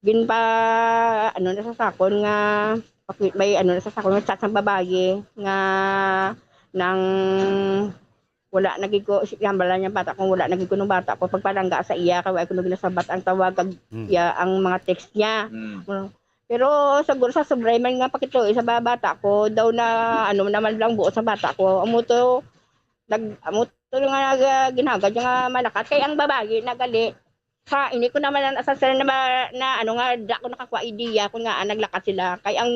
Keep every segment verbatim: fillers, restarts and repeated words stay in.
ginpa-, ano na sa sakon nga, paki-, may ano na sa sakon nga chat sang babayi nga nang wala na gid ko, si-, hambal na niya bata ko, wala na gid ko nung bata ko, pagpalangga sa iya, kay wala ko nung ginasabat ang tawag, kag Hmm. iya ang mga text niya. Hmm. Pero siguro sa sobra man nga pakituloy sa ba-, bata ko, daw na ano naman lang buot sa bata ko. Amo to, nag-, amo to nga nag-, ginagad nga malakat. Kay ang babayi nagali, sa ini ko naman ang asasal na, ba, na ano nga, da ko nakakuha idea kung nga, ah, naglakat sila. Kay ang,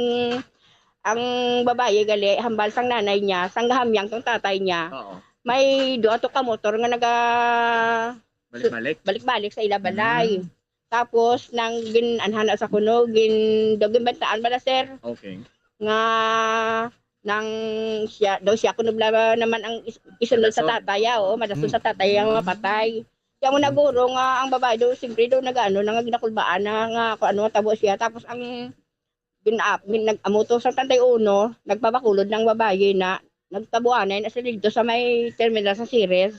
ang babayi gali, hambal sang nanay niya, sang gahamyang tong tatay niya, Oo. may duha to ka motor nga naga-, Balik-balik? balik-balik sa ila balay. Mm. Tapos, nang gin-, anhana sa kuno, gin-, daw ginbantaan bala, sir. Okay. Nga, nang siya, daw siya kuno bala naman ang is-, isunod sa Madason. tatay, ah, oo, madason Mm. sa tatay ang Mm. mapatay. Kaya mo na Mm. guro nga ang babae daw, siyempre daw nag-ano na nga ginakulbaan na nga kung ano tabo siya. Tapos ang gin-, gin-, nag-, amo to sa treinta y uno, nagpabakulod ng babae na nagtabuanay na sila dito sa may terminal sa Ceres.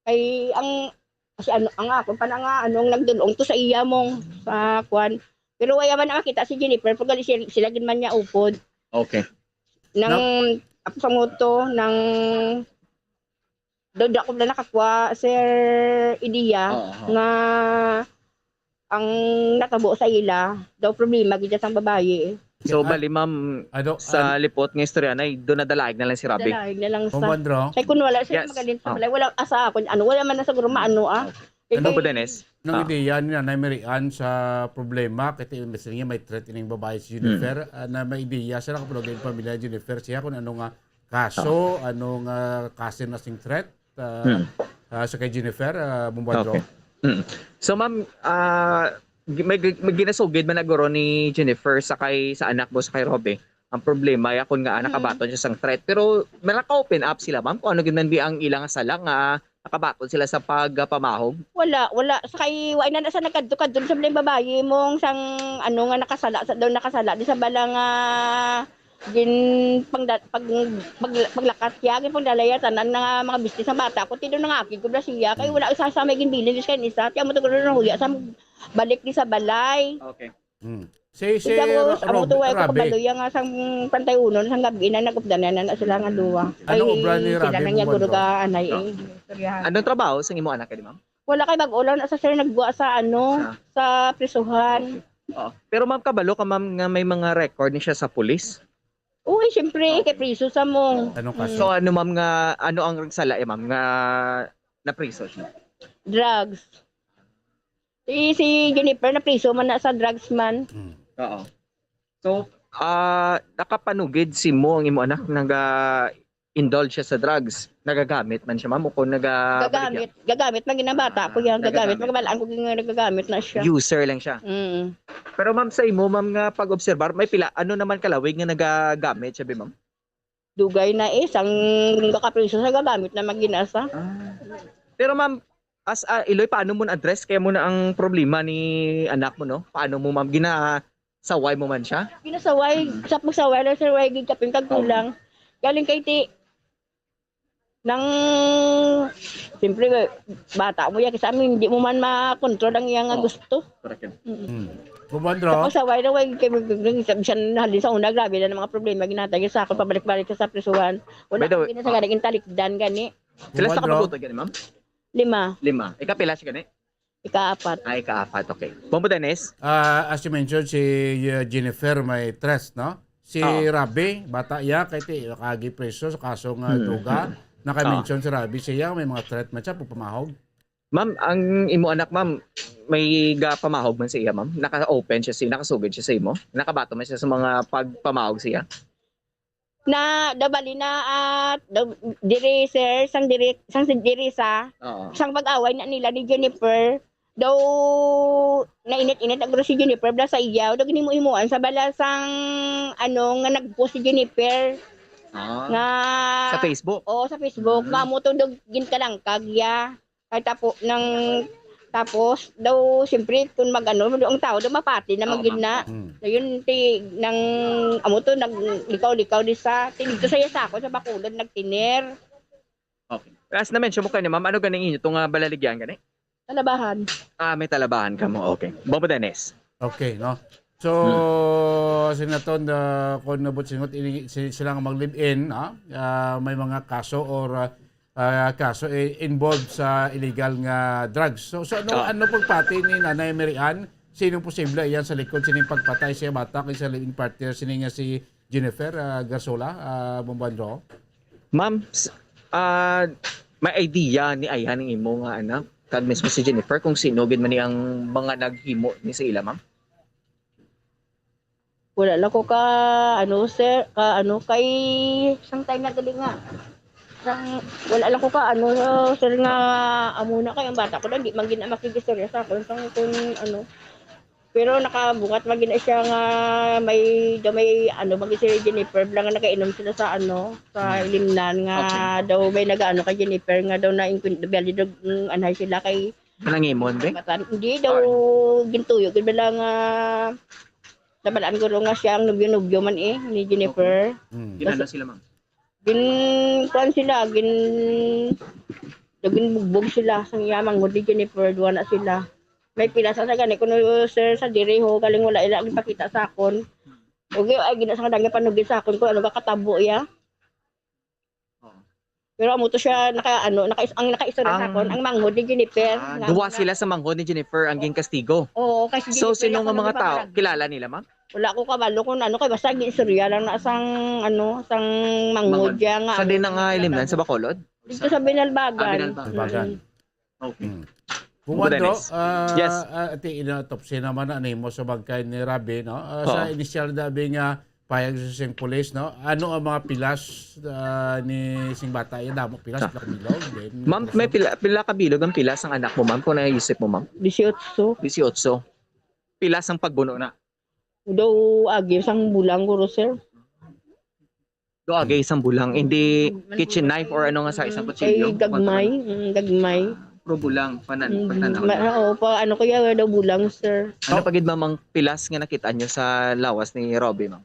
Kay ang, si ano, ang ako pa na nga, anong nagdulong to sa iya mong, sa kwan. Pero wala man nakakita si Jennifer, pag gali sila, sila gid man niya upod. Okay. Nang, Nap- ako sa moto, nang, doon ako na nakakuha, Sir Idia, Oo, oo. nga ang natabo sa ila, daw problema gid sang babayi. So, Ah, bali, ma'am, ano, sa an- lipot nga istorya, nay, doon nadalaig na lang si Rabi. Dalaig na lang sa Ma'am Andro? Kay kun wala siya Yes. magaling sa Oh. balay, wala asa ako, ano, wala man na siguro maano, ah. Okay. Kay Ano ba, Dennis? Nang Ah. ideya ni Nanay Mary Ann sa problema, kay ti-, imbes niya may threat ining babae si Hmm. Jennifer, ah, na may ideya siya, nakapulog ang pamilya ni Jennifer siya kung ano nga kaso, Ah. ano nga kaso na sing threat, ah, Hmm. ah, sa kay Jennifer, ah, Bumbadro? Okay. Hmm. So, ma'am, ah, gi-, may gi-, may ginasugid man na guro ni Jennifer sa kay, sa anak mo, sa kay Robe. Ang problema, ya, kun nga, ah, Mm. nakabaton siya sang threat. Pero, may naka-open up sila, ma'am, kung ano gid man bi ang ilang sala nga nakabaton sila sa pagpamahog? Wala, wala. Sa kay, wa na, na sa nagkadto-kadto sa mga babayi mong sang, ano, nga nakasala, sa, daw nakasala, di sa bala nga gin, pagda-, pag, pag, paglakat siya, gin pagdalaya, tanan na nga mga business sa bata ko, tido na nga, akig ko na siya, kay Mm. wala isa sa may ginbilin, is kan isa, tiyan mo to, gano'n, nahuya sa balik di sa balay. Okay. Hmm. Si, si Ikaw, Ro-, amo Rob-, to, way ko Rabi. kabalo, yang, ah, sang pantay unon, sang gabi na, nag-updanan na, na sila nga duwa. Anong Ay, obra ni sila Rabi na niya, guro Bumbadro? ka, anay, No. eh, istoryahan. Anong trabaho sa imo anak, di, ma'am? Wala kay bag-o lang na sa, sir, nagbuwa sa, ano, Sa sa prisuhan. Okay. Oo. Pero, ma'am, kabalo ka, ma'am, nga may mga record ni siya sa pulis? Uy, siyempre, Oo. kay priso sa mo. Anong Mm. kaso? So, ano, ma'am, nga, ano ang sala, eh, ma'am, nga napriso siya? Drugs. Si, si Jennifer, napriso man na sa drugs man. Mm. Oo. So, ah, nakapanugid si mo ang imo anak, naga-indulge siya sa drugs. Nagagamit man siya, ma'am, o kung naga-, Gagamit. Gagamit man ginabata ko Ah, yan. Gagamit. nagagamit. Magabalaan ko nga nagagamit na siya. User lang siya. Mm. Pero, ma'am, sa imo, ma'am, nga pag-obserbar, may pila, ano naman kalawig nga nagagamit siya, bi, ma'am? Dugay na, eh, sang kapriso sa gagamit na maginasa. Ah. Pero, ma'am, as a Iloy, paano mo na-address kaya mo na ang problema ni anak mo, no? Paano mo, ma'am, ginasaway mo man siya? Ginasaway, Mm. sa pagsaway lang, sir, way gid kapin kag Oo. kulang. Galing kay ti, nang, siyempre, bata mo yan, kasi amin, hindi mo man makontrol ang iyang Oo. gusto. Correct yun. Mm. Hmm. Sa Kumandro? pagsaway na, way, kay, bisan halin sa una, grabe na ang mga problema, ginatay sa akin, pabalik-balik sa, sa prisuhan. Wala By the way, akong ginasagana, ah. gintalikdan, gani. Sila sa Kumandro? kabubuto, gani, ma'am? Lima. Lima. Ikapila siya, gani? Ikaapat. Ah, ikaapat, okay. Bombo Dennis? Ah, as you mentioned, si, uh, Jennifer may threats, no? Si Oo. Rabi, bata iya, kay ti, nakaagi preso sa kaso nga Hmm. duga. Hmm. Naka-mention Oo. si Rabi siya, may mga threat man siya, pagpamahog. Ma'am, ang imo anak, ma'am, may gapamahog man sa iya, ma'am? Naka-open siya sa, nakasugid siya sa imo? Nakabato man siya sa mga pagpamahog siya? Na, daw bali na, ah, daw, diri, sir, sang diri, sang si-, diri sa, Oo. sang pag-away na nila ni Jennifer, daw nainit-init na guro si Jennifer, bala sa iya, daw ginhimo-himuan sa bala sang, ano, nga nag-post si Jennifer. Ah. Nga Sa Facebook? Oo, sa Facebook. Mm. Nga mo to, daw ginkalangkag iya. Ay, tapo, nang, tapos, daw, siyempre, kung mag-ano, ang tao, daw mapati na Oo, magid ma'am. na. Hmm. Dayon, ti, nang, amo to, naglikaw-likaw di sa, ti, dito sa iya sa ako, sa Bacolod, nagtiner. Okay. As na-mention mo kayo, ma'am, ano ganing inyo itong, ah, balaligyan gani? Talabahan. Ah, may talabahan ka mo. Okay. Bombo Dennis. Okay, no? So, Hmm. sinaton, ah, kung nabot singot, ini, si, sila nga mag-live-in, ah, ah, may mga kaso or, ah, ah, kaso, eh, involved sa illegal nga drugs. So, so ano, Ah. ano pagpati ni Nanay Mary Ann? Sinong posible yan sa likod sining pagpatay sa bata kay sa live-in partner sini nga si Jennifer, ah, Garsola, ah, Bombo Andro? Ma'am, s-, ah, may idea ni Ayhan ang imo nga anak, kag mismo si Jennifer, kung sino gid man ni ang mga naghimo ni sa ila, ma'am? Wala lang ko ka, ano, sir, ka, ano, kay, sang time na gali nga. Sang, wala lang ko ka, ano, sir, nga, amo na kay ang bata ko lang, di man gina makigistorya sa akon, sang, kung, ano. Pero nakabungat man gina siya nga may, daw may, ano, man gid si Jennifer, bala nga nakainom sila sa, ano, sa Mm. Limnan, nga Okay. daw may nag-ano kay Jennifer, nga daw na, bali daw, mm, anhay sila kay Nangimon, be? Matan-, hindi daw Oh. gintuyo, gid bala nga, nabalaan ko daw nga siya ang nobyo-nobyo man eh, ni Jennifer. Okay. Mm. Ginano sila, ma'am? Gin-, kuwan sila, gin-, ginbugbog sila. Sang iya manghod ni Jennifer, duwa na sila. May pila sa, sa gani, kuno, sir, sa diri ho, galing wala ila ginpakita sa akon. Ugi, ay, gina sa kadang panugi sa akon, kung ano ba katabo iya. Oo. Pero amo to siya, naka, ano, naka, ang nakaistorya sa Ang akon, ang manghod ni Jennifer. Ah, Nga, duwa nga sila sa manghod ni Jennifer ang ginkastigo. Oo, kasi So, Jennifer sino lang nga ang mga tao? nagpaparag- Kilala nila, ma'am? Wala ko kabalo kung ano, kay basta ginistorya lang na sang, ano, sang manghod Manghod. siya nga, Sa ano, din na nga nga ilimnan, sa Bacolod? Dito sa Binalbagan. Ah, Binalbagan. Binalbagan. Mm. Okay. Mm. Buwan, Buwan, Dro, Dennis. ah, Yes. ah, ati, ina-autopsy naman na nimo sa bangkay ni Rabi, no? Ah, sa Oo. inisyal na bi nga payag sa sing pulis, no? Ano ang mga pilas, ah, ni sing bata? Yan, damo pilas, Ah. pila ka bilog, then Ma'am, may pila, pila ka bilog ang pilas ang anak mo, ma'am, kung naisip mo, ma'am? Disiotso. Disiotso. Pilas ang pagbuno na? Daw agi sang bulang, guro, sir. Do agi isang bulang, hindi Mm. kitchen knife or ano nga sa isang Mm, kutsilyo? kay gagmay, mm, gagmay. Ah, pro bulang, panan-, Mm, pagtanaw ma-, na. oo, pa, ano kaya daw bulang, sir. Ano Oh. pa gid, ma'am, ang pilas nga nakita nyo sa lawas ni Robbie, ma'am?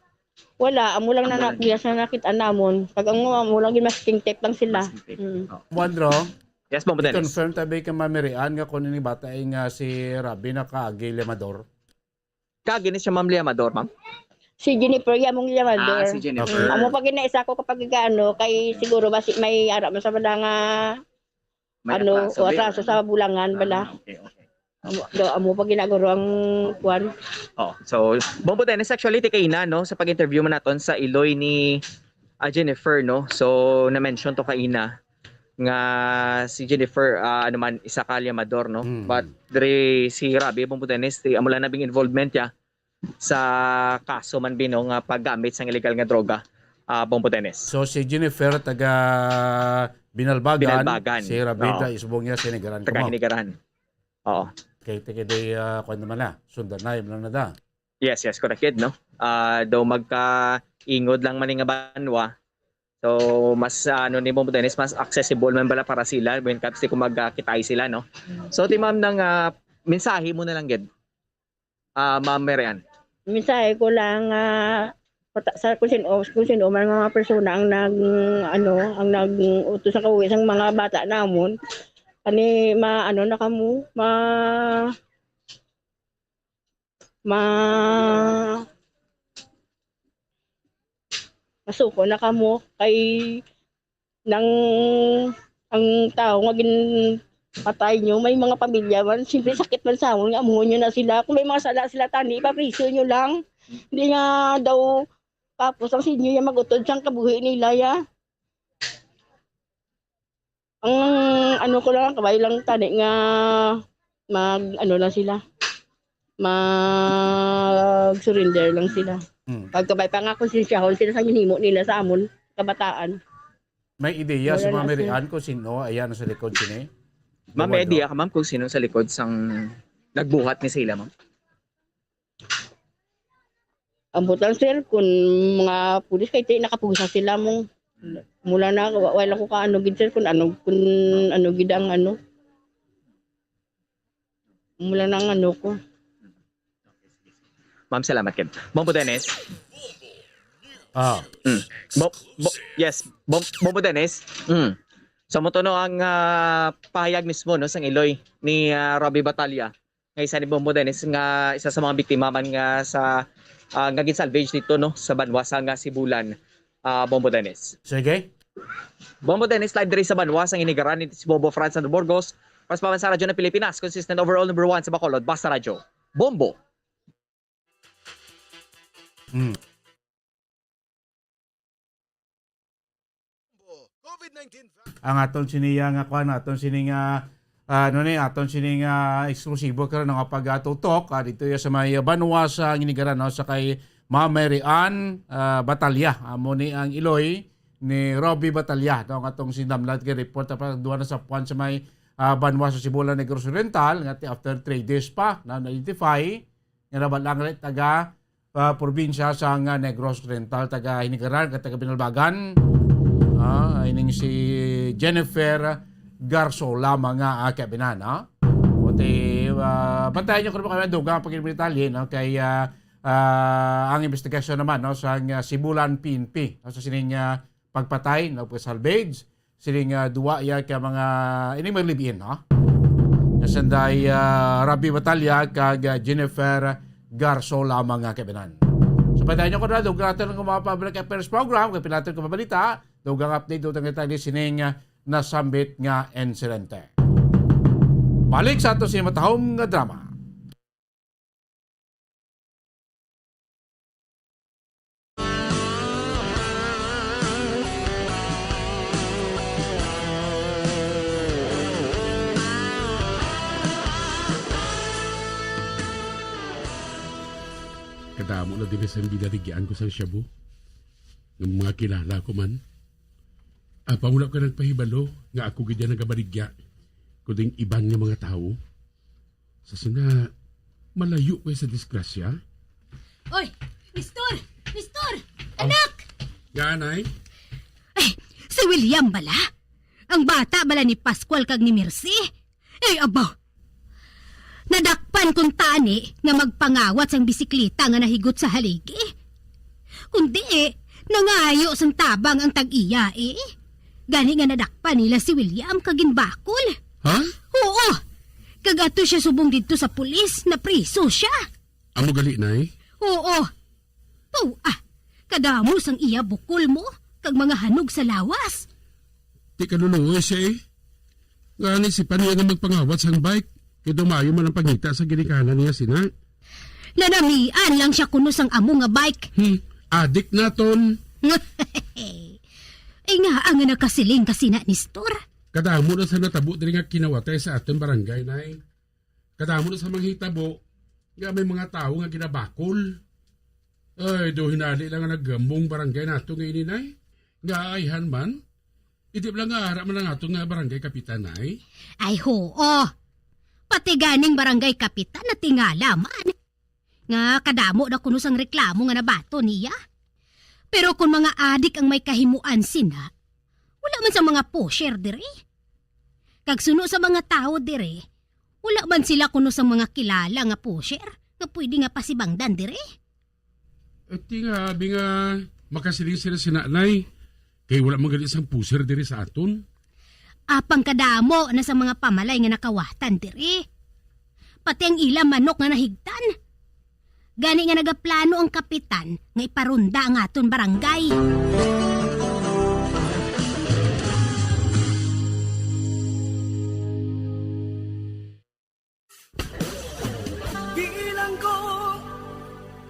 Wala, amo lang Amo na lang. pilas na nakita namon. Pag ang amo lang gid, masking tape lang sila. Masking tape. Mm. Oh. Juan Ro, Yes, Bombo Dennis. i-confirm tabi ka Ma'am Mary Ann nga kung ini bata ay nga si Robbie nakaagi limador? Kagi ni siya, Ma'am Liamador, ma'am? Si Jennifer, ya mong Liamador. Ah, si Jennifer. Mm, amo pa gina isa ko kapag ano, kay Okay. siguro basi may ara man sa wala nga, May ano, atraso, o atraso be, sa bulangan bala. Ah, okay, okay. Amo, do, amo pa ginaguro ang kwan. Oh, so, Bombo Dennis, actually, ti kaina, no, sa pag-interview man naton sa iloy ni, ah, Jennifer, no? So, na-mention to kaina nga si Jennifer, ah, ano man, isa ka liamador, no? Mm. But diri si Robbie, Bombo Dennis, ti amo lang na bing involvement ya sa kaso man bi, no, nga paggamit sang illegal nga droga, ah, Bombo Dennis. So, si Jennifer taga Binalbagan, Binalbagan. Si Robbie Oo. taga Isbong ya, Sinigaran Taga kamo. Hinigaran. Oo. Kay taga di, ah, kwan naman na, Sundanay, man na da. Yes, yes, correct, no? Ah, daw magkaingod lang man nga banwa. So, mas, ah, ano ni Bombo Dennis, mas accessible man bala para sila when comes to kung magkakitay sila, no? So, ti ma'am, nang, ah, mensahe mo na lang gid, ah, Ma'am Mary Ann. Mensahe ko lang, ah, pata-, sa kung sino, kung sino man nga mga persona ang nag, ano, ang nag-utos sa kauwi sang mga bata namon, ani, ma-, ano na kamo, ma-, ma-, masuko na kamo kay nang ang tao nga ginpatay nyo, may mga pamilya man, siyempre sakit man sa amon nga amuhon nyo na sila. Kung may mga sala sila, tani, ipapriso nyo lang. Hindi nga daw, tapos ang sinyo niya mag-utod sang kabuhi nila, ya. Ang ano ko lang, kabay lang tani nga mag, ano lang sila, mag-surrender lang sila. Hmm. Pagkabay pa nga, konsensyahon sila sa ginhimo nila sa amon, kabataan. May ideya si Wala Ma'am na, Mary sir. Ann kung sino ayan sa likod sini? Ma'am, may Duwag, idea no? ka, ma'am, kung sino sa likod sang nagbuhat ni sa ila, ma'am? Ambot lang, sir, kung mga pulis kay ti-, nakapusa sila mong mula na, wa-, wala ko ka ano gid, sir, kung ano, kung ano gid ang ano. Mula na ang ano ko. Ma'am, salamat kid. Bombo Dennis. Ah. Mm. Bo-, bo-, yes, Bom-, Bombo Dennis. Mm. So, mo to, no, ang, ah, pahayag mismo, no, sang iloy ni, ah, Robbie Batalla. Isa ni Bombo Dennis nga isa sa mga biktima man nga sa, ah, nga gin-salvage dito, no, sa banwa sa nga Sibulan, ah, Bombo Dennis. Sige. Bombo Dennis, live diri sa banwa sa Inigaran, ni si Bombo Franz Sandro Burgos. Para sa Pambansa Radyo ng Pilipinas, consistent overall number one sa Bacolod, Basta Radyo. Bombo. Hmm. COVID nineteen vac- Ang aton sini, ah, nga kuan, aton sini nga, ah, ano ni, aton sini nga eksklusibo karon nga pagatutok, ah, dito ya sa may, ah, banwa sa Inigaran, no, sa kay Ma'am Mary Ann, ah, Batalya. Amo ni ang iloy ni Robbie Batalya, no, ang atong sinamlat kay report pa duha na sa puan sa may, ah, banwa sa Sibulan, Negros Oriental, nga ti-, after three days pa na na-identify, nga nabal-an nga taga, ah, probinsya sang, ah, Negros Oriental, taga Inigaran, kag taga Binalbagan. Ah, ining si Jennifer Garsola, mga, ah, kaibinan, ah. Buti, ah, bantayan niyo kung ano kami ang dugang pagkinadetalye, no? Kay, ah, ah, ang investigasyon naman, no, sang, ah, Sibulan P N P, no, sa sining, ah, pagpatay, no, pag-salvage, sining, ah, duwa ya ka mga, ini mga live-in, ha? Nga sanday, ah, Robbie Batalya kag, ah, Jennifer Garsola, mga kaibinan. So, patayon niyo ko na, dugang natin ang mga public affairs program, kay pinatin ko mabalita, dugang update, dugang kita ni sining, ah, nasambit nga insidente. Balik sa ato sa matahom nga drama. Kadamo na din sa ginaligian ko sang shabu. Ng mga kilala ko man. Apa wala ka nagpahibalo nga ako gid ang nagabaligya, kundi ang iban nga mga tawo. Sa sina, malayo ko sa disgrasya. Oy, Nestor! Nestor! Anak! Nga, Nay? Ay, si William bala? Ang bata bala ni Pascual kag ni Mercy? Ay, aba! Nadakpan kong tani nga magpangawat sang bisikleta nga nahigot sa haligi. Kundi, nangayo sang tabang ang tag-iya, eh. Gani nga nadakpan nila si William kag ginbakol. Ha? Oo. Kag ato siya subong didto sa pulis, napriso siya. Amo gali, Nay? Oo. Aw, ah, kadamo sang iya bukol mo, kag mga hanog sa lawas. Ti kaluluoy siya, eh. Ngani si Pania nga magpangawat sang bike, kay dumayo man ang pangita sa ginikanan niya sina. Nanamian lang siya kuno sang amo nga bike. Hmm, adik naton. Ay nga, ang nakasiling ka sina, Nestor. Kadamo na sa natabo diri nga kinawatay sa aton barangay, Nay. Kadamo na sa mga hitabo nga may mga tawo nga ginabakol. Ay, do hinali lang nga nagamong barangay nato nga ini, Nay. Nga ayhan man, indi lang nga ara man ang ato nga barangay kapitan, Nay. Ay, hoo. Pati ganing barangay kapitan natingala man. Nga kadamo na kuno sang reklamo nga nabaton niya. Pero kung mga adik ang may kahimuan sina, wala man sa mga pusher diri. Kag suno sa mga tawo diri, wala man sila kuno sa mga kilala nga pusher nga pwede nga pasibangdan diri. Ati nga, abi nga, makasiling sila si nanay, kay wala man gali sang pusher diri sa aton. Apang kadamo na sa mga pamalay nga nakawatan diri. Pati ang ila manok nga nahigtan. Gani nga nagaplano ang kapitan nga iparonda ang aton barangay. Bilanggo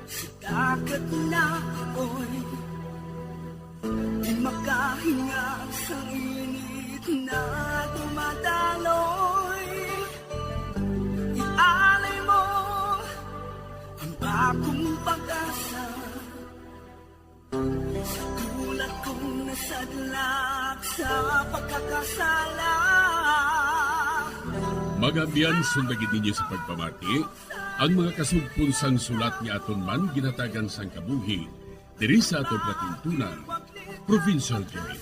sa dagat na apoy, di makahinga sa init na dumadaloy. Ialay mo ang bagong pag-asa. Sa tulad kong nasadlak sa pagkakasala. Mga abyan, sundagi ninyo sa pagpamati ang mga kasugpon sang sulat nga aton man ginhatagan sang kabuhi diri sa aton palatuntunan, Provincial Joy.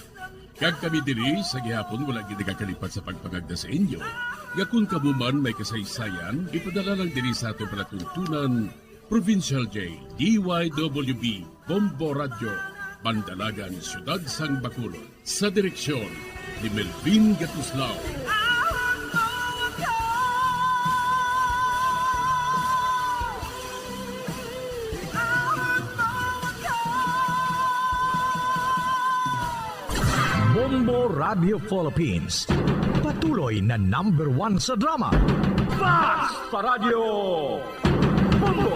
Kag kami diri sa gihapon wala gid nagakalipat sa pagpangagda sa inyo nga kon kamo man may kasaysayan, ipadala lang diri sa aton palatuntunan, Provincial J, D Y W B, Bombo Radyo, Bandalagan, Siyudad sang Bacolod. Sa direksyon ni Melvin Gatuslao. Bombo Radio Philippines. Patuloy na number one sa drama. Basta Radyo Bombo!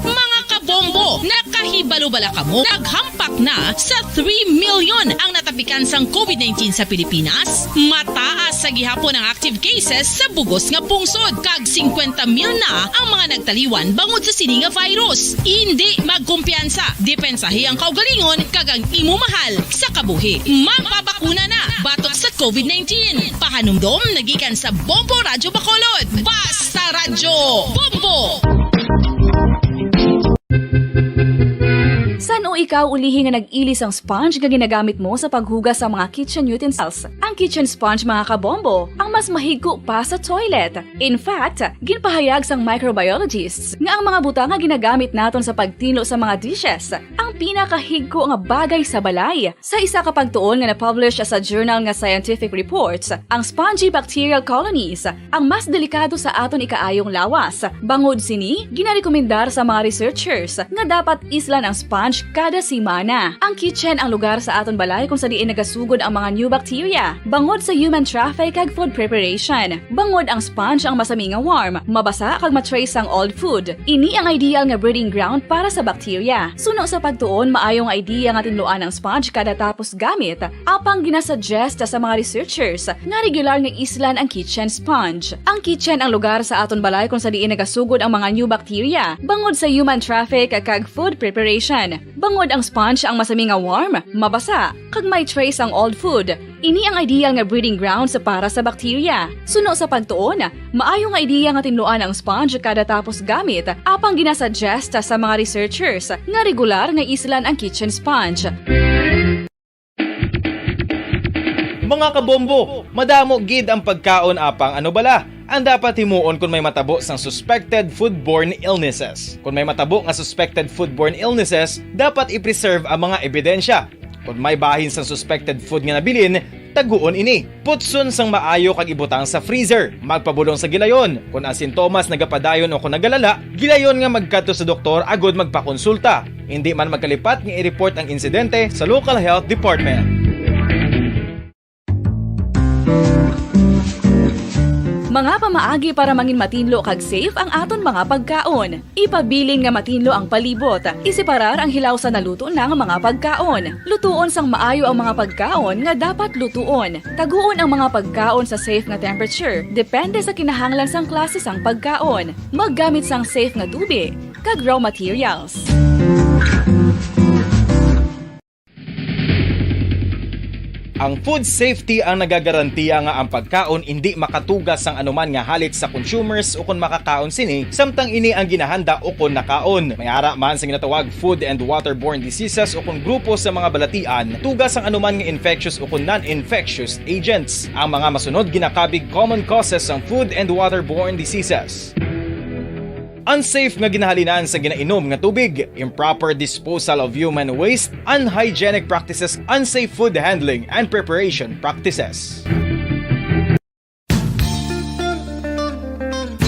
Mga kabombo, nakahibalo bala kamo? Naghampak na sa three million ang natapikan sang covid nineteen sa Pilipinas. Mataas sa gihapon ang active cases sa bugos nga pungsod, kag singkwenta mil na ang mga nagtaliwan bangod sa sini nga virus. Indi magkumpiyansa, depensahi ang kaugalingon kag ang imo mahal sa kabuhi. Magpabakuna na batok sa covid nineteen. Pahanumdom nagikan sa Bombo Radyo Bacolod. Basta Radyo Bombo! San-o ikaw ulihi nga nag-ili sang sponge nga ginagamit mo sa paghugas sa mga kitchen utensils? Ang kitchen sponge, mga kabombo, ang mas mahigko pa sa toilet. In fact, ginpahayag sang microbiologists nga ang mga butang nga ginagamit naton sa pagtinlo sa mga dishes ang pinakahigko nga bagay sa balay. Sa isa ka pagtuon nga na-publish sa journal nga Scientific Reports, ang spongy bacterial colonies ang mas delikado sa aton ikaayong lawas. Bangod sini, ginarekomendar sa mga researchers nga dapat islan ang sponge kada semana. Ang kitchen ang lugar sa aton balay kung sa diin nagasugod ang mga new bacteria, bangod sa human traffic kag food preparation. Bangod ang sponge ang masami nga warm, mabasa kag ma-trace ang old food. Ini ang ideal nga breeding ground para sa bacteria. Suno sa pagtuon, maayo nga idea nga tinluan ang sponge kada tapos gamit, apang ginasuggest sa mga researchers nga regular nga islan ang kitchen sponge. Ang kitchen ang lugar sa aton balay kung sa diin nagasugod ang mga new bacteria, bangod sa human traffic kag food preparation. Bangod ang sponge ang masami nga warm, mabasa, kag may trace ang old food. Ini ang ideal nga breeding grounds para sa bacteria. Suno sa pagtuon, maayo nga ideya nga tinluan ang sponge kada tapos gamit, apang ginasuggest sa mga researchers nga regular nga islan ang kitchen sponge. Mga kabombo, madamo gid ang pagkaon, apang ano bala ang dapat himuon kon may matabo sang suspected foodborne illnesses? Kon may matabo nga suspected foodborne illnesses, dapat i-preserve ang mga ebidensya. Kon may bahin sang suspected food nga nabilin, taguon ini. Putson sang maayo kag ibutang sa freezer. Magpabulong sa gilayon. Kon ang sintomas nagapadayon o kon nagalala, gilayon nga magkadto sa doktor agud magpakonsulta. Indi man magkalipat nga i-report ang insidente sa local health department. Mga pamaagi para manginmatinlo kag safe ang aton mga pagkaon. Ipabilin nga matinlo ang palibot. Iseparar ang hilaw sa naluto na nga mga pagkaon. Lutuon sang maayo ang mga pagkaon nga dapat lutuon. Taguon ang mga pagkaon sa safe nga temperature, depende sa kinahanglan sang klase sang pagkaon. Maggamit sang safe nga tubig kag raw materials. Ang food safety ang nagagarantiya nga ang pagkaon indi makatuga sang anuman nga halik sa consumers ukon makakaon sini, samtang ini ang ginahanda ukon nakaon. May ara man sa ginatawag food and waterborne diseases ukon grupo sa mga balatian, tuga sang anuman nga infectious ukon non-infectious agents. Ang mga masunod ginakabig common causes sang food and waterborne diseases. Unsafe nga ginahalinan sa ginainom nga tubig, improper disposal of human waste, unhygienic practices, unsafe food handling and preparation practices.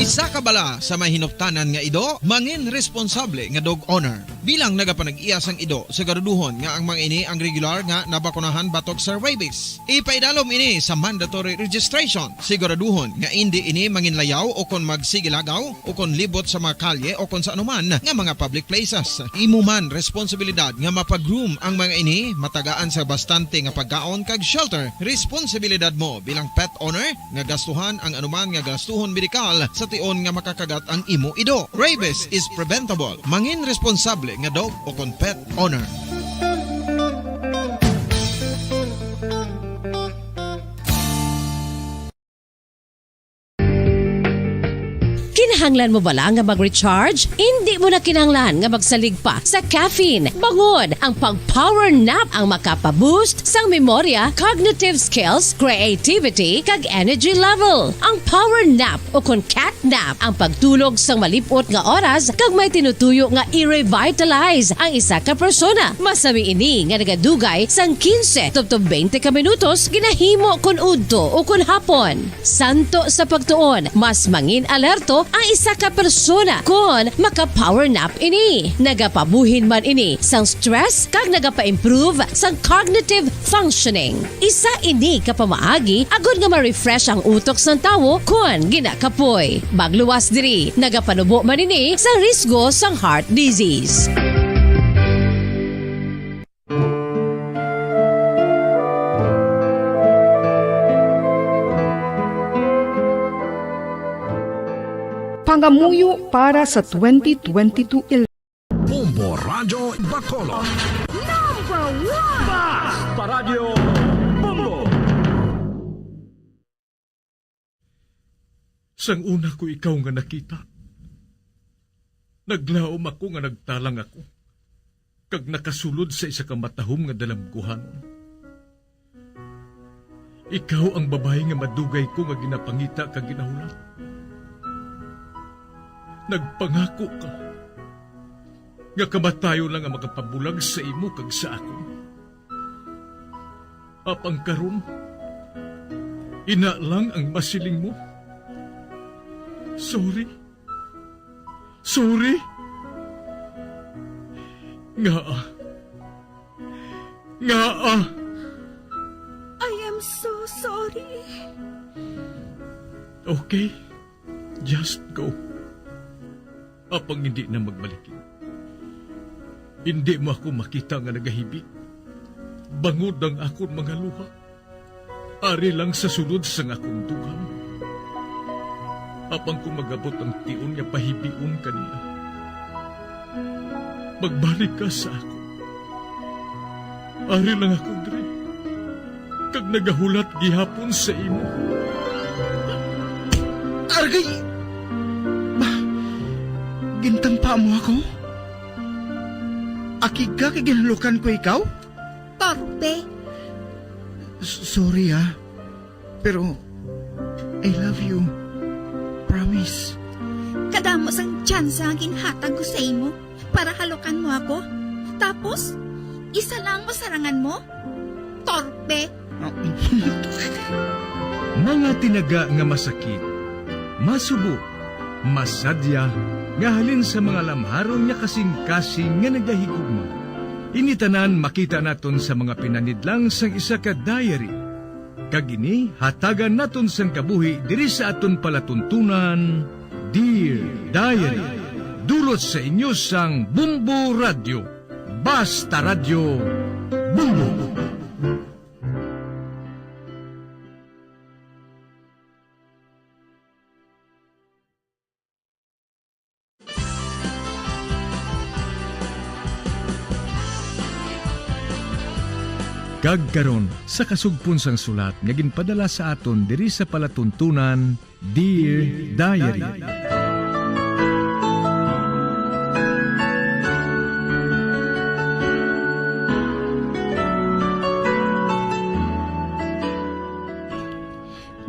Isa ka bala sa may hinuptanan nga ido, mangin responsable nga dog owner. Bilang nagapanag-iya sang ido, siguraduhon nga ang mga ini ang regular nga nabakunahan batok sa rabies. Ipaidalom ini sa mandatory registration. Siguraduhon nga indi ini manginlayaw o kon magsigilagaw o kon libot sa mga kalye o kon sa anuman nga mga public places. Imo man responsibilidad nga mapa-groom ang mga ini, matagaan sa bastante nga pagkaon kag shelter. Responsibilidad mo bilang pet owner nga gastuhan ang anuman nga gastuhon medikal sa tion nga makakagat ang imo ido. Rabies is preventable. Mangin responsable nga dog o kon pet owner. Kinahanglan mo bala nga mag-recharge? Indi mo na kinahanglan nga magsalig pa sa caffeine. Bangod, ang pag-power nap ang makapa-boost sang memorya, cognitive skills, creativity, kag energy level. Ang power nap, o kon cat nap, ang pagtulog sang malip-ot nga oras kag may tinutuyo nga i-revitalize ang isa ka persona. Masami ini nga nagadugay sang quince tubtob twenty ka minutos, ginahimo kon udto o kon hapon. Santo sa pagtuon, mas mangin alerto ang isa ka persona kon maka-power nap ini. Nagapabuhin man ini sang stress kag nagapa-improve sang cognitive functioning. Isa ini ka pamaagi agod nga ma-refresh ang utok sang tawo kon ginakapoy. Magluwas diri, nagapanubo man ini sa risgo sang heart disease. Pangamuyo para sa twenty twenty-two ele- Bombo Radyo Bacolod. Number one! Basta Radyo Bombo! Sang una ko ikaw nga nakita, naglaom ako nga nagtalang ako, kag nakasulod sa isa ka matahom nga dalamguhanon. Ikaw ang babayi nga madugay ko nga ginapangita kag ginahulat. Nagpangako ka nga kamatayon lang ang makapabulag sa imo kag sa akon. Apang karon, ina lang ang masiling mo. Sorry. Sorry. Ngaa? Ngaa? I am so sorry. Okay. Just go. Apang hindi na magbalik. Hindi mo ako makita nga nagahibi. Bangod ang akon mga luha. Ari lang sa sulod sang akon dughan. Apang kung mag-abot ang tion nga pahibion ka niya, magbalik ka sa akon. Ari lang ako diri, kag nagahulat gihapon sa imo. Argay! Ba, gintampa mo ako? Akig ka kay ginhalukan ko ikaw? Torpe. S-, sorry, ah. Pero, I love you. Promise. Kadamo sang tsansa ang ginhatag ko sa imo para halukan mo ako. Tapos, isa lang mo sarangan mo? Torpe. Mga tinaga nga masakit, masubo, masadya, nga halin sa mga lamharon nga kasing-kasing nga nagahigugma. Ini tanan makita naton sa mga pinanidlang sang isa ka diary. Kag ini hatagan naton sang kabuhi diri sa aton palatuntunan, Dear Diary. Dulot sa inyo sang Bumbo Radyo. Basta Radyo, Bumbo. Kag karon, sa kasugpon sang sulat nga ginpadala sa aton diri sa palatuntunan, Dear Diary.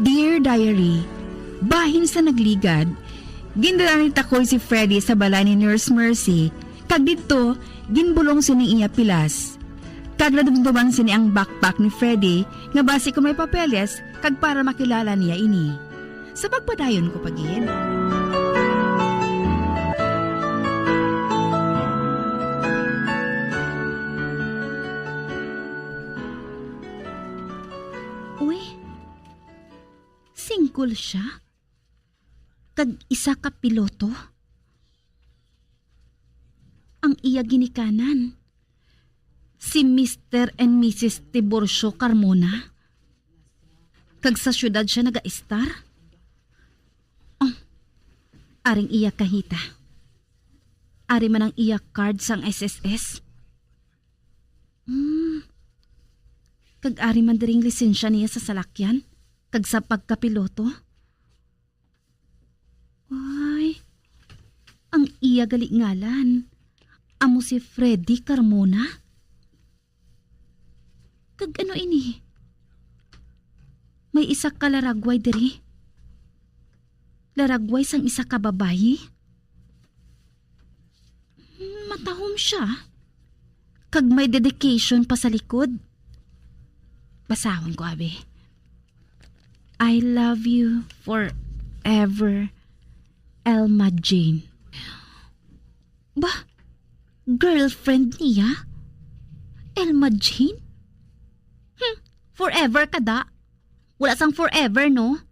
Dear Diary, bahin sa nagligad, gindala ni Takoy si Freddy sa balay ni Nurse Mercy, kag didto, ginbulong sini iya pilas. Kag nadumduman sini ang backpack ni Freddy, nga basi kon may papeles, kag para makilala niya ini. Sa pagpadayon ko pa gid. Uy, single siya? Kag isa ka piloto? Ang iya ginikanan, si Mister and Missus Tiburcio Carmona. Kag sa siyudad siya nagaistar? Oh, aring iya kahita. Ari man ang iya card sang S S S. Hmm. Kag ari man diring lisensya niya sa salakyan, kag sa pagkapiloto. Ay, iya gali ngalan? Amo si Freddy Carmona? Kag ano ini? May isa ka laragway diri. Laragway sang isa ka babayi. Hmm, matahom sia. Kag may dedication pa sa likod. Basahon ko, abi. "I love you forever, Elma Jane." Ba, girlfriend niya? Elma Jane? Hmm, forever ka da? Wala sang forever, no?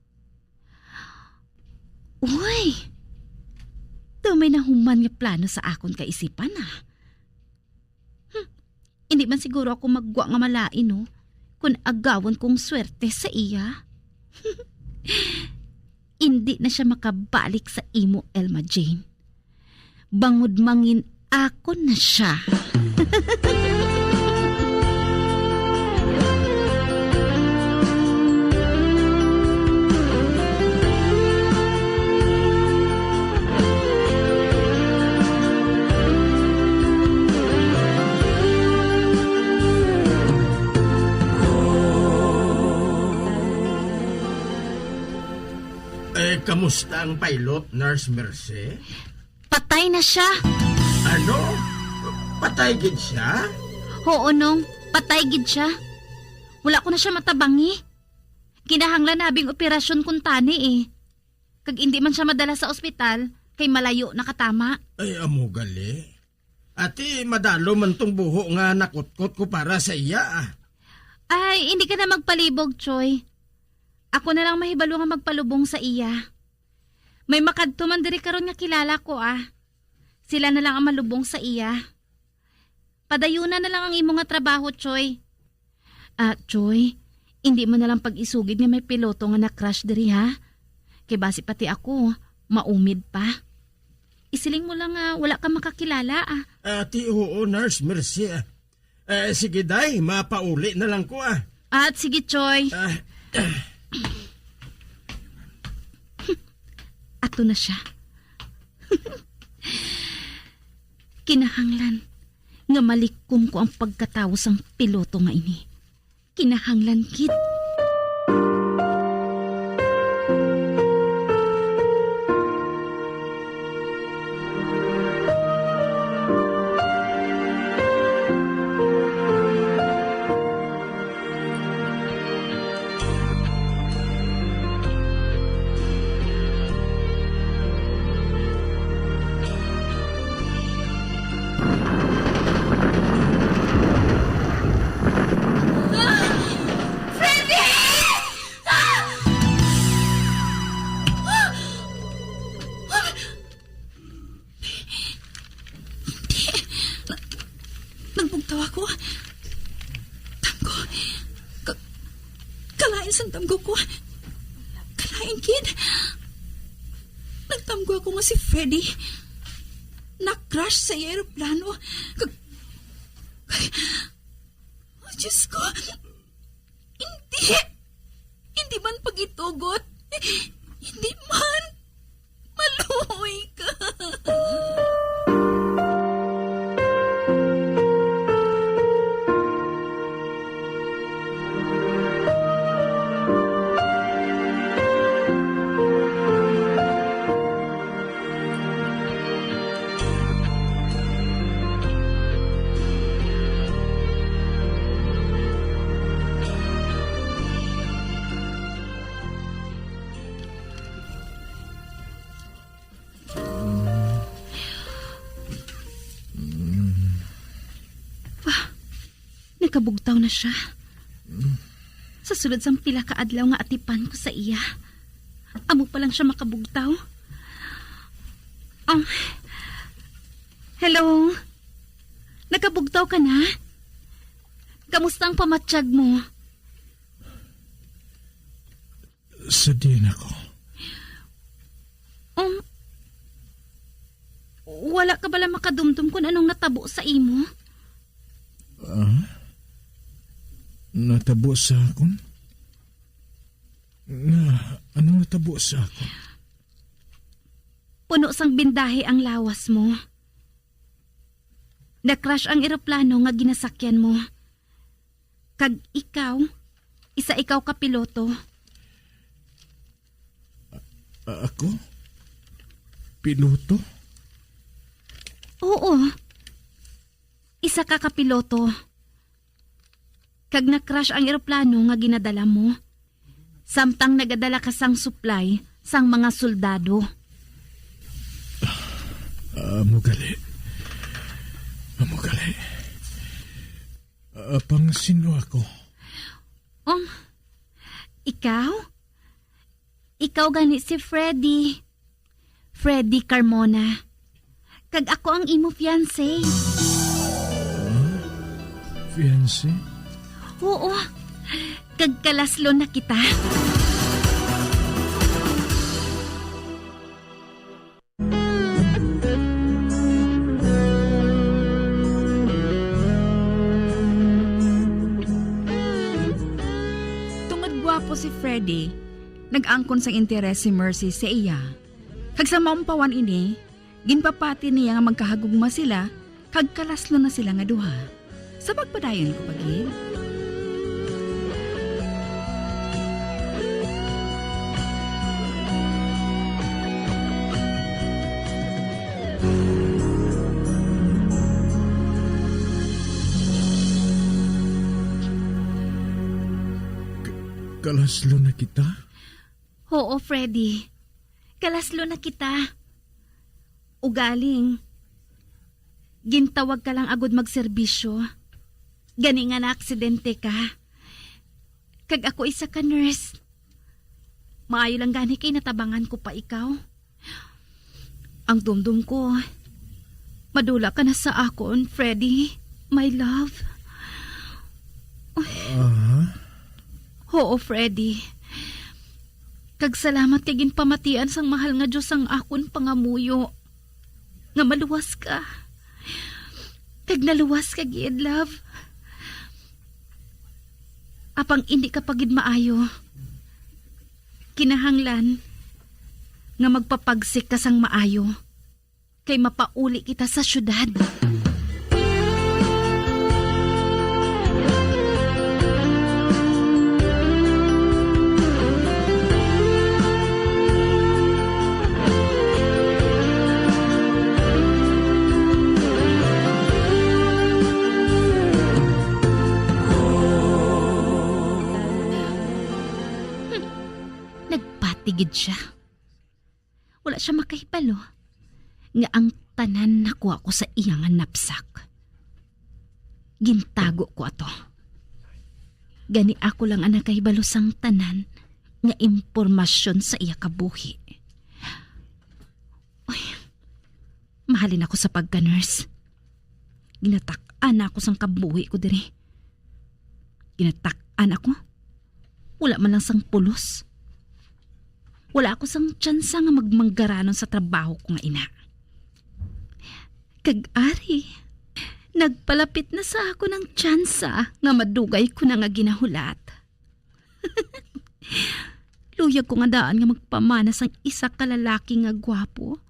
Uy, daw may nahuman nga plano sa akon kaisipan, ah. Hmm, hindi man siguro ako maggwa nga malain, no, kung agawon kong swerte sa iya. Hindi na siya makabalik sa imo, Elma Jane. Bangod mangin-akon na siya. Eh, kamusta ang pilot, Nurse Mercy? Patay na siya. Ano? Patay gid siya? Oo, Nong. Patay gid siya. Wala ko na siya matabangi. Kinahanglan na bing operasyon kuntani, eh. Kag indi man siya madala sa ospital, kay malayo na katama. Ay, amo gali. Ati, madalo man tong buho nga nakutkot ko para sa iya, ah. Ay, hindi ka na magpalibog, Choy. Ako na lang mahibalo nga magpalubong sa iya. May makadto man diri karon nga kilala ko, ah. Sila na lang ang malubong sa iya. Padayuna na lang ang imo nga trabaho, Choy. Ah, Choy, indi mo na lang pag-isugid nga may piloto nga na-crash diri, ha? Kay basi pati ako, maumid pa. Isiling mo lang nga wala ka makakilala, ah. Ati, oo, Nurse Mercy, ah. Eh, sige, day, mapauli na lang ko, ah. At sige, Choy. Ah. Ato na siya. Kinahanglan nga malikom ko ang pagkatawo sang piloto nga ini. Kinahanglan gid. Hindi. Na-, nagbugtaw ako. Tamgo. Ka-, kalain sang tamgo ko. Kalain, kid. Nagtamgo ako nga si Freddy na-crash sa iya eroplano. Kag-, oh, Diyos ko. Hindi! Hindi man pagitugot! Hindi man! Maluoy ka! Wah, nakabugtaw na siya. Sa sulod sang pila ka adlaw nga atipan ko sa iya, amo pa lang siya makabugtaw. Um, hello? Nakabugtaw ka na? Kamusta ang pamatyag mo? Sa diin ako. Um, wala ka bala makadumdom kung anong natabo sa imo? Ah? Natabo sa akon? Nga, anong natabo sa akon? Puno sang bindahe ang lawas mo. Na-crash ang eroplano nga ginasakyan mo. Kag ikaw, isa ikaw ka piloto. A-, ako? Piloto? Oo. Isa ka kapiloto. Kag na-crash ang eroplano nga ginadala mo, samtang nagadala ka sang supply sang mga soldado. Amo gali. Amo gali. Apang sino ako? Um, ikaw? Ikaw gani si Freddy. Freddy Carmona. Kag ako ang imo fiancé. Ah? Fiancé? Oo. Kag kalaslo na kita. Tungod gwapo si Freddy, nag-angkon sang interes si Mercy sa iya. Kag sa maumpawan ini, ginpapati niya nga magkahagugma sila kag kalaslo na sila nga duha. Sa pagpadayon ko pa gid. K-, kalaslo na kita? Oo, Freddy. Kalaslo na kita. Ugaling, gintawag ka lang agud magserbisyo. Gani nga naaksidente ka. Kag ako isa ka nurse. Maayo lang gani kay natabangan ko pa ikaw. Ang dumdum ko, madula ka na sa akon, Freddy, my love. Ah? Oo, Freddy. Kag salamat kay ginpamatian sang mahal nga Dios ang akon pangamuyo nga maluwas ka. Kag naluwas ka gid, love. Apang indi ka pa gid maayo. Kinahanglan nga magpapagsik ka sang maayo, kay mapauli kita sa syudad. Hmm. Nagpati gid siya. Wala siya makahibalo nga ang tanan nakuha ko sa iya nga knapsack. Gintago ko ato. Gani ako lang ang nakahibalo sang tanan nga impormasyon sa iya kabuhi. Uy, mahalin ako sa pagka-nurse. Ginatak-an na ako sang kabuhi ko diri. Ginatak-an ako. Wala man lang sang pulos. Wala ako sang tsansa nga magmanggaranon sa trabaho ko nga ina. Kag ari, nagpalapit na sa akon ang tsansa nga madugay ko na nga ginahulat. Luyag ko nga daan nga magpamana sang isa ka lalaki nga gwapo,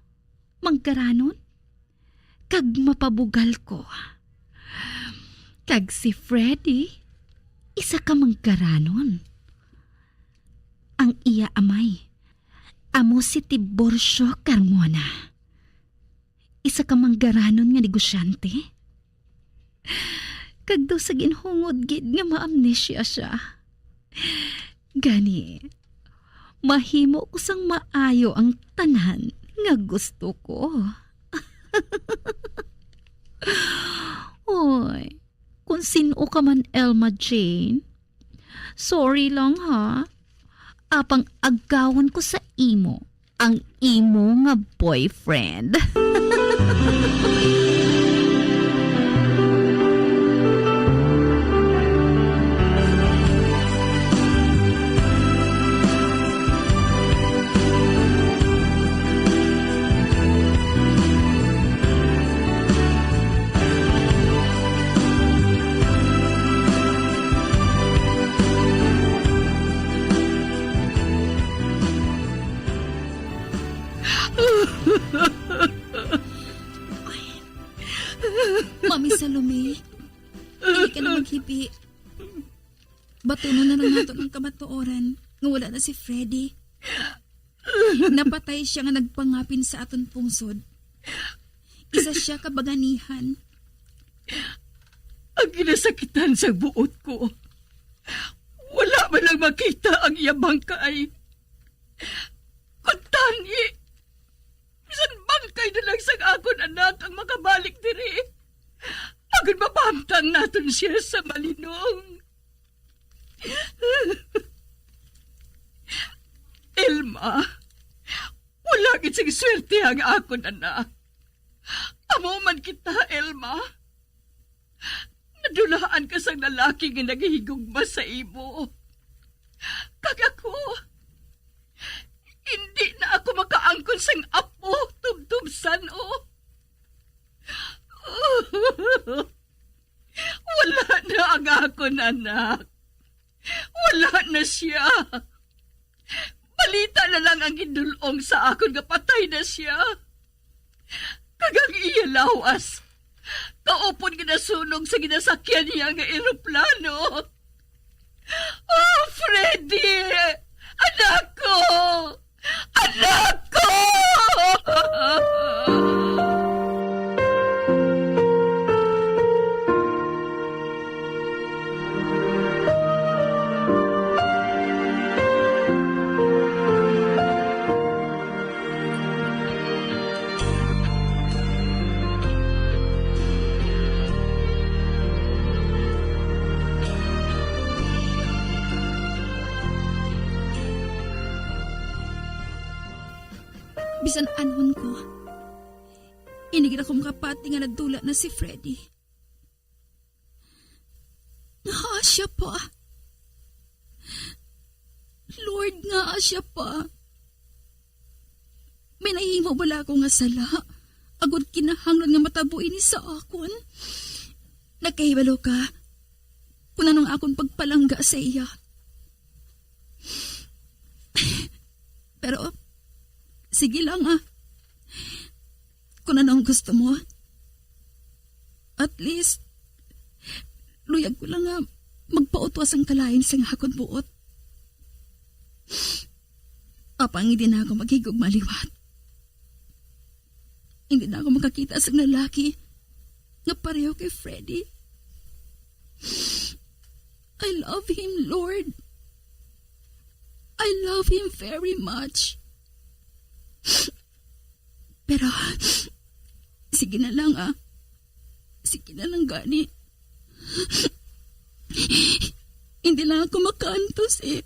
manggaranon, kag mapabugal ko. Kag si Freddy, isa ka manggaranon. Ang iya amay, amo si Tiburcio Carmona, isa ka manggaranon nga negosyante. Kag daw sa ginhungod gid nga ma-amnesia siya. Gani, mahimo ko sang maayo ang tanan nga gusto ko. Oy, kung sin-o ka man, Elma Jane, sorry lang, ha. Apang agawon ko sa imo ang imo nga boyfriend. Tuno na lang naton ang kamatuoran nga wala na si Freddy. Napatay sia nga nagpangapin sa aton pungsod. Isa sia ka baganihan. Ang ginasakitan sa buot ko, wala man lang makita ang iya bangkay. Kuntani, bisan bangkay na lang sang akon anak ang makabalik diri, agod mapahamtang naton sia sa malinong. Elma, wala gid sing swerte ang akon anak. Amo man kita, Elma. Nadulaan ka sang lalaki nga naghigugma sa imo. Kag ako, hindi na ako makaangkon sang apo tubtob san-o. Wala na ang akon anak. Wala na sia. Balita na lang ang gindul-ong sa akon nga patay na sia. Kag ang iya lawas, kaupod nga nasunog sa ginasakyan niya nga eroplano. Oh, Freddy! Anak ko! Anak ko! Bisan anhon ko, hindi gid ako makapati nga nadula na si Freddy. Ngaa siya pa? Lord, ngaa siya pa? May nahimo bala ako nga sala, agod kinahanglan nga matabo ini sa akon? Nakahibalo ka kung anong akon pagpalangga sa iya. Pero, sige lang, ah. Kung ano ang gusto mo. At least, luyag ko lang nga magpautwas ang kalain sa akon buot. Apang hindi na ako maghigugma liwat. Hindi na ako makakita sa lalaki nga pareho kay Freddy. I love him, Lord. I love him very much. Pero, sige na lang, ah. Sige na lang gani. Hindi lang ako makaantos, eh.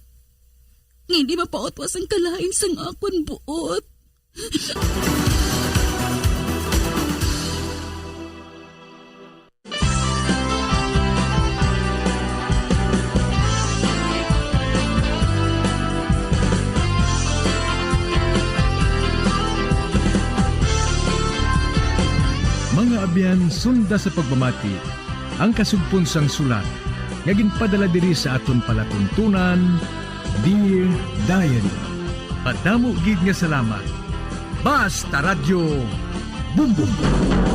Nga hindi mapautwas ang kalain sang akon buot. Mga abyan, sunda sa pagpamati ang kasugpon sang sulat nga ginpadala diri sa aton palatuntunan, Dear Diary. Madamo gid nga salamat. Basta Radyo Bumbong.